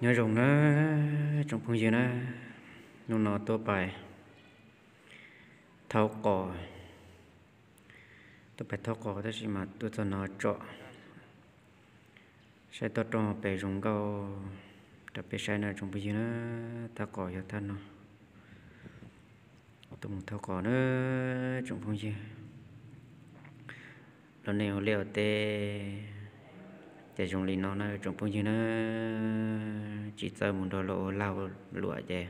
Nyob zoo na tsoom phooj ywg na, hnub no tuaj pais thaub qos, tuaj pais thaub qos tab sis mas tuaj txog no tsom saib toj roob pem zoo nkauj rau peb saib na tsoom phooj ywg na. Thaj qos yog thaj no, tuaj mus thaub qos na tsoom phooj ywg. Lub neej ua liaj ua teb ces zoo li no na tsoom phooj ywg na. Tsis txawj mus nrog luag ua lag ua luam ces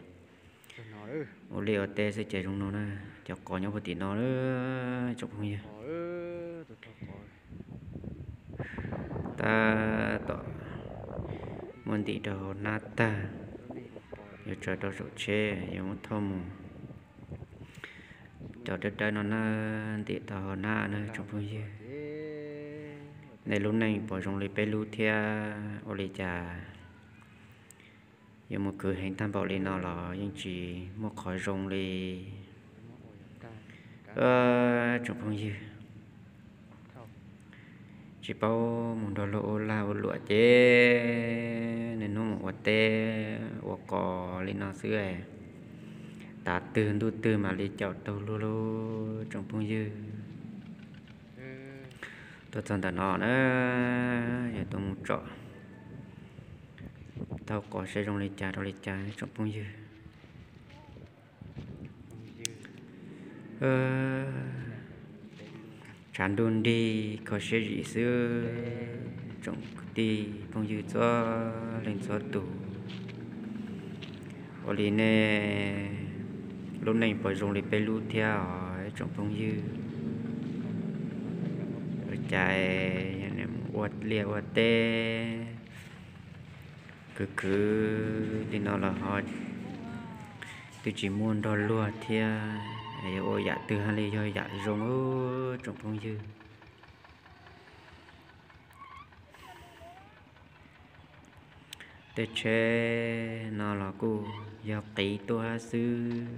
ua liaj ua teb xwb ces zoo no na. Cov qos nyob puag tim no na tsoom phooj ywg. Tab tom muab ntim rau hauv hnab tag, yuav tso rau saum tsheb yuav muab thauj mus. Cov dawb dawb no na, ntim tau hauv hnab na tsoom phooj ywg. Nej lub neej puas zoo li peb lub thiab? Ua li cas yuav mus khwv heev tag npaum li no los yeej tsis muaj qhov zoo li tsoom phooj ywg. Tsis paub mus nrog luag ua lag ua luam ces niaj hnub mus ua teb ua qos li no xwb, tav twg ntuj twg mam li caum taug luag lauj tsoom phooj ywg. Tuaj txog ntawm no na, yog tuaj mus tsom thaub qos saib zoo li cas rau li cas tsoom phooj ywg. Tshav ntuj nrig kho siab zim xwb tsoom kwv tij phooj ywg txhua leej txhua tus. Ua li nej lub neej puas zoo li peb lub thiab os tsoom phooj ywg? Ua cas ua liaj ua teb khwv khwv li no los ho twb tsis muaj nrog luag thiab, yuav ua yam twg haj li yog yam zoo tsoom phooj ywg? Tej tsheb no los kuj yog qiv tuaj hab xwb.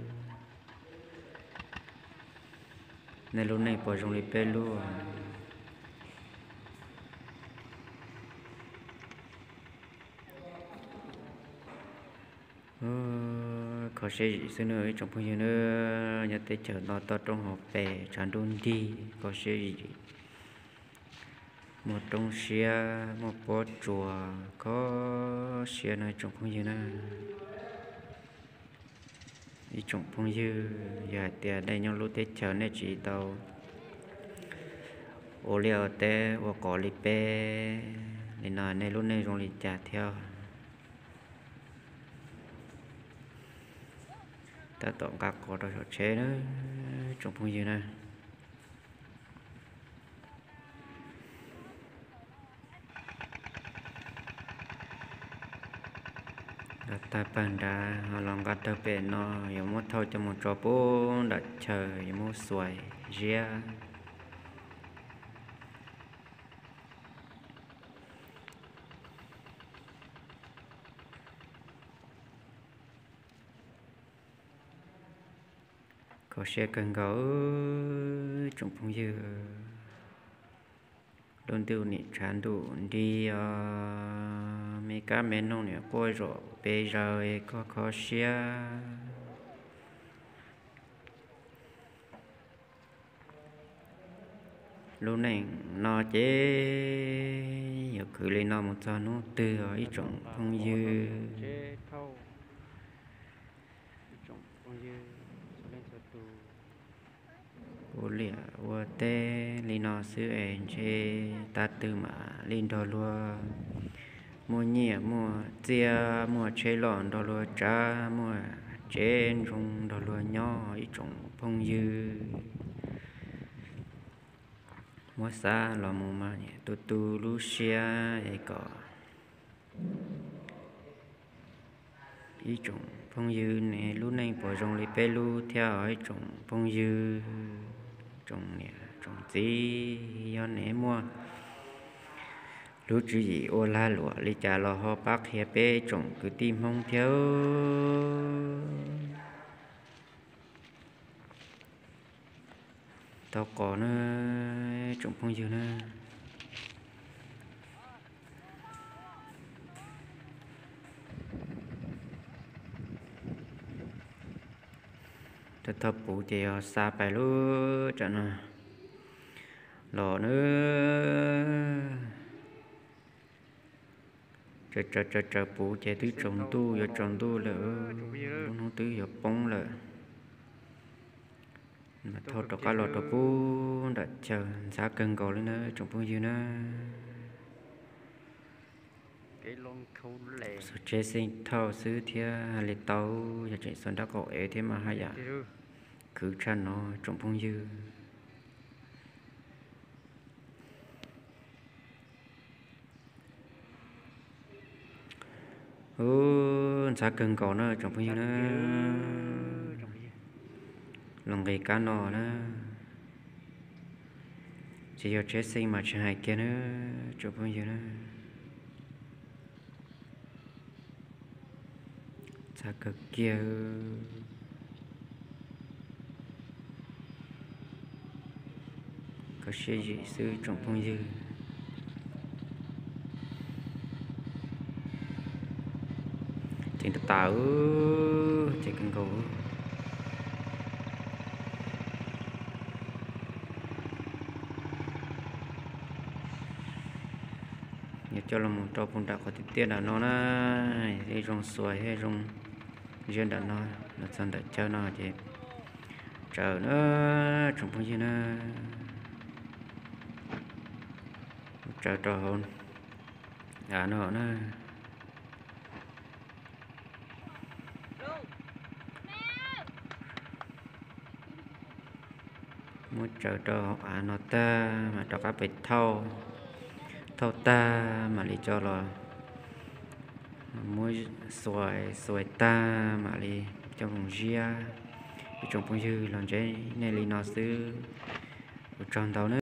Nej lub neej puas zoo li peb lub? Kho siab zim xwb nawb ib tsoom phooj ywg nawb. Nyob teb chaws no toj roob hauv pes tshav ntuj nrig kho siab zim, muaj roob siab muaj pob tsuas kho siab no ib tsoom phooj ywg na. Ib tsoom phooj ywg, yog hais tias nej nyob lub teb chaws nej tsis tau ua liaj ua teb ua qos li peb li no, nej lub neej zoo li cas thiab? Tab tom nqa qos rau saum tsheb na tsoom phooj ywg na. Nqa tag pawg nrad ho los nqa tawg pem no, yuav muab thauj coj mus tso puag nram chaw yuav muab xuas ziab. Kho siab kawg nkaus tsoom phooj ywg. Lub ntuj nim tshav ntuj nrig os, me kab me noog nim quaj zom pes zaws es koj kho siab. Lub neej no ces yuav khwv li no mus txog hnub twg os ib tsoom phooj ywg? Ua liaj ua teb li no xwb es ntshe tav twg mam li nrog luag muaj nyiaj muaj txiaj, muaj tsheb loj nrog luag tsav, muaj tsev ntoo nrog luag nyob ib tsoom phooj ywg. Muab xav los mus mas tu tu lub siab es kom ib tsoom phooj ywg ne, lub neej puas zoo li peb lub thiab os ib tsoom phooj ywg, tsoom niam tsoom txiv? Yog ne muaj lub tswv yim ua lag luam li cas los ho pab qhia peb tsoom kwv tij Hmoob thiab. Tau qos na tsoom phooj ywg na. Thawj thawj puv ces yog xa pais lub tsam no los na. Tsaws tsaws tsaws tsaws puv ces twb tsaus ntuj, yuav tsaus ntuj lawm, lub hnub twb yuav poob lawm. Mas thauj rov qab los rau pub nram chaw ntxhab kawg nkaus li na tsoom phooj ywg na. Xuas tsheb xeej thauj xwb thiab haj li tau, yog tseem xuas nrab qaum ev thiab mas haj yam khwv tshaj no tsoom phooj ywg. Ub, ntxhab kawg nkaus na tsoom phooj ywg na. Los nqis kab no na, tsis yog tsheb xeej mas tsis hais kiag na tsoom phooj ywg na. Ntxhab kawg kiag. Koj siab zim xwb tsoom phooj ywg. Ceev tas tas, ceev kawg nkaus. Yog coj los mus rau puag nram qhov tiaj tiaj nram no na, thiaj zoo xuas thiab zoo ziab nram no, los txog ntawm chaw no ces tsaws na tsoom phooj ywg na. Tsaws rau hauv av no na. Muab tsaws rau hauv av no tag mas rov qab pem thauj, thauj tag mam li coj los muab xuas, xuas tag mam li coj mus ziab. Ib tsoom phooj ywg los ntsib nej li no xwb, ua tsaug ntau na.